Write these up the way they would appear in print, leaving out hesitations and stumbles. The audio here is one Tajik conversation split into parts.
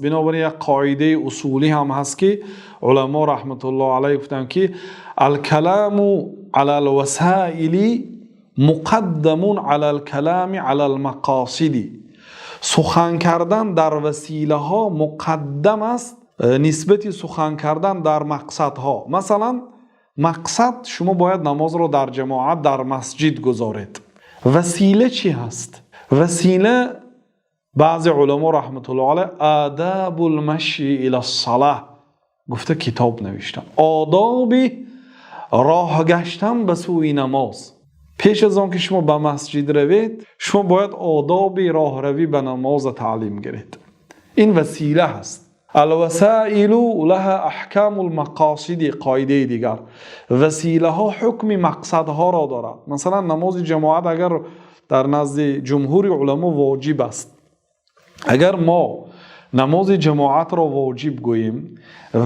Бинобар ин як қоидаи усулӣ ҳам ҳаст, ки уламо раҳматуллоҳи алайҳ гуфтанд, ки الكلام على الوسائل مقدم على الكلام على المقاصد. Сухан кардан дар василаҳо муқаддам аст нисбати сухан кардан дар мақсадҳо. Масалан, мақсад: шумо бояд намозро дар ҷамоат дар масҷид гузоред. Васила чӣ ҳаст? Васила, баъзе уламо раҳматуллоҳи алайҳ آداب المشي إلى الصلاة гуфта китоб навиштанд, одоби роҳ гаштан ба сӯи намоз. Пеш аз он ки шумо ба масҷид равед, шумо бояд одоби роҳравӣ ба намоза таълим гиред. Ин васила ҳаст. الوسائل لها أحكام المقاصد. Қоидаи дигар: василаҳо ҳукми мақсадҳоро дорад. Масалан, намози ҷамоат агар дар назди ҷумҳури уламо воҷиб аст, агар мо намози ҷамоатро воҷиб гӯем,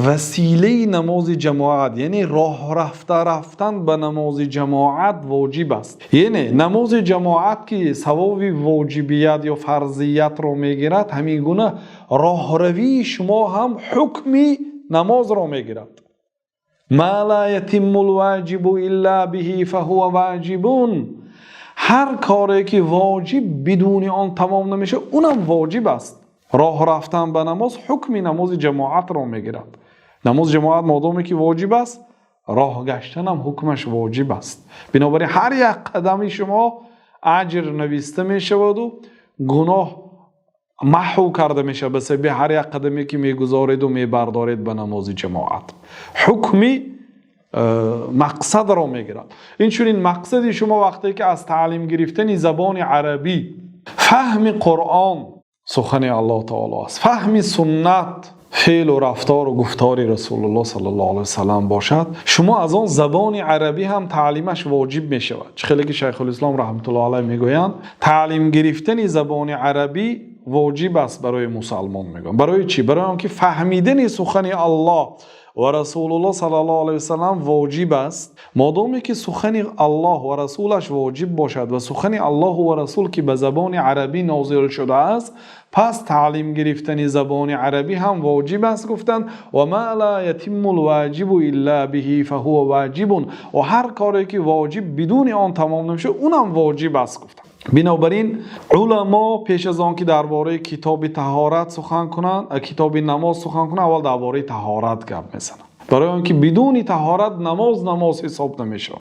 василаи намози ҷамоат, яъне роҳ рафта рафтан ба намози ҷамоат, воҷиб аст. Яъне намози ҷамоат, ки савоби воҷибият ё фарзиятро мегирад, ҳамин гуна роҳравии шумо ҳам ҳукми намозро мегирад. ما لا يتم الواجب إلا به فهو واجب. Ҳар коре ки воҷиб бидуни он тамом намешавад, унам воҷиб аст. Роҳ рафтан ба намоз ҳукми намози ҷамоатро мегирад. Намози ҷамоат модоме ки воҷиб аст, роҳ гаштанам ҳукмаш воҷиб аст. Бинобар ин ҳар як қадами шумо аҷр нависта мешаваду гуноҳ маҳв карда мешавад ба сабаби ҳар як қадаме ки мегузореду мебардоред ба намози ҷамоат. Ҳукми мақсадро мегирад. Инчунин мақсади шумо вақте ки аз таълим гирифтани забони арабӣ фаҳми Қуръон, сухани Аллоҳ таоло аст, фаҳми суннат, феълу рафтору гуфтори Расулуллоҳ саллаллоҳу алайҳи васалам бошад, шумо аз он забони арабӣ ҳам таълимаш воҷиб мешавад. Чӣ хеле ки Шайхулислом раҳматуллоҳ алайҳ мегӯянд, таълим гирифтани забони арабӣ воҷиб аст барои мусалмон, мегӯянд. Барои чӣ? Барои он ки фаҳмидани сухани Аллоҳ ва Расулуллоҳ саллаллоҳу алайҳи васалам воҷиб аст. Модоме ки сухани Аллоҳ ва расулаш воҷиб бошад ва сухани Аллоҳу ва расул ки ба забони арабӣ нозил шудааст, пас таълим гирифтани забони арабӣ ҳам воҷиб аст, гуфтанд. وما لا يتم الواجب إلا به فهو واجب. Ва ҳар коре ки воҷиб бидуни он тамом намешавад, унам воҷиб аст, гуфтанд. Бинобар ин уламо пеш аз он ки дар бораи китоби таҳорат сухан кунанд, китоби намоз сухан кунанд, аввал дар бораи таҳорат гап мезананд, барои он ки бидуни таҳорат намоз намоз ҳисоб намешавад.